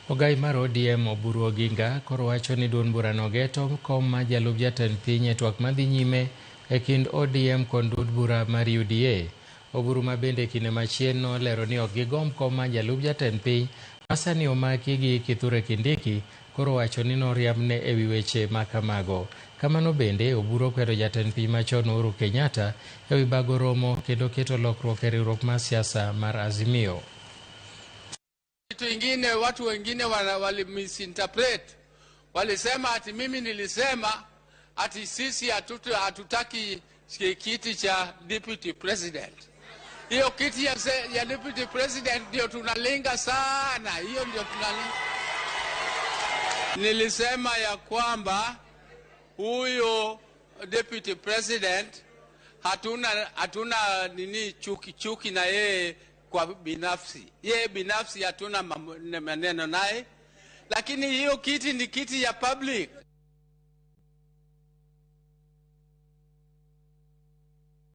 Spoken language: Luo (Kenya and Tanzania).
Ogai mar ODM Oburu Oginga koro wacho ni duond burano geto kom ma jalup jatend piny e twak madhi nyime e kind ODM kod duond bura mar UDA. Oburu ma bende kinde machien nolero ni ok gigomb kom ma jalup jatend piny ma sani omaki gi Kithure Kindiki koro wacho ni noriambne e wi weche ma kamago. Kamano bende, Oburu okwedo jatend piny machon Uhuru Kenyatta e wi bago romo kendo keto lokruok e riwruok mar siasa mar Azimio. Kitu ingine watu wengine wali misinterpret, walisema ati mimi nilisema ati sisi hatutaki kiti cha deputy president. Hiyo kiti ya deputy president ndio tunalenga sana, hiyo ndio tunalenga. Nilisema ya kwamba huyo deputy president hatuna nini chuki chuki na yeye kwa binafsi. Yeye binafsi hatuna maneno naye, lakini hiyo kiti ni kiti ya public.